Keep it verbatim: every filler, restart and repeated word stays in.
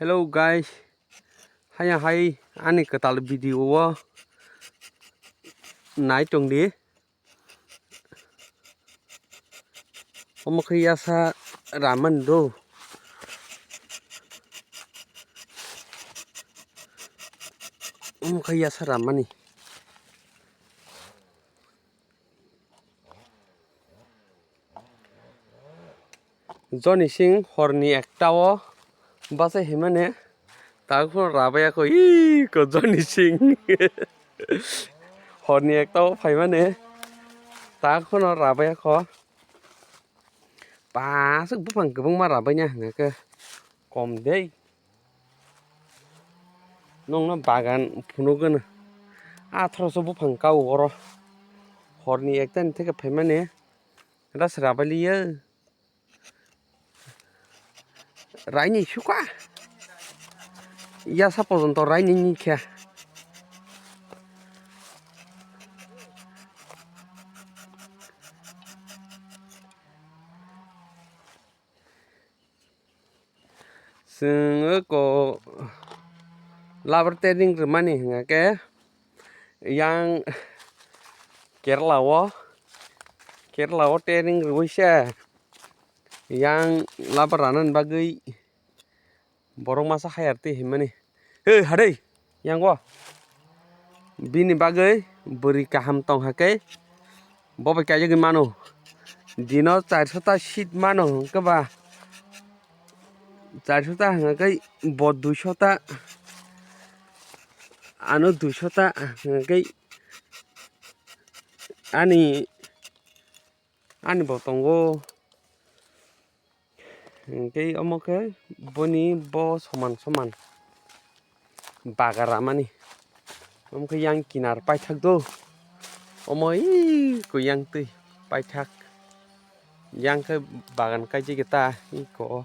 Hello guys, haya hai ani kwtal video o nai tong di. Omo khe yasa ramani do. Omo khe yasa ramani. Joni Singh horni ekta o bachai himani takhuk phano rabaiya kho, ii, ko Joni Singh. Horni ekta o phaimani takhuk phano rabaiya kho. Ba, aswk buphang kwbangma rabaina hwnka khe kom dei. Nongno bagan phunukgwno. Athroso buphang kao oro. Horni ektani theke phaimani ras rabailiya. Raini sukha. Yasa pojonto raini ni khe. Chwng ko labar training rwmani hwnka khe yang Kerala o, Kerala o training rwui se yang labar ranani bagwi borok masa hire twi himani. He hadei, yango. Bini bagwi bwrwi kaham tong hakhe bo bai kaijagwi mano. Dino charso ta seat mano hwnkhe ba, charso ta hwnkhe bo duiso ta, ano duiso ta hwnkhe ani, ani bo tongo. Hwnkhe omo khe boni bo soman soman baga ramani. Omo khe yang kinar paithak do. Omo ii ko yang twi paithak. Yang khe bagan kaijagwi ta iko.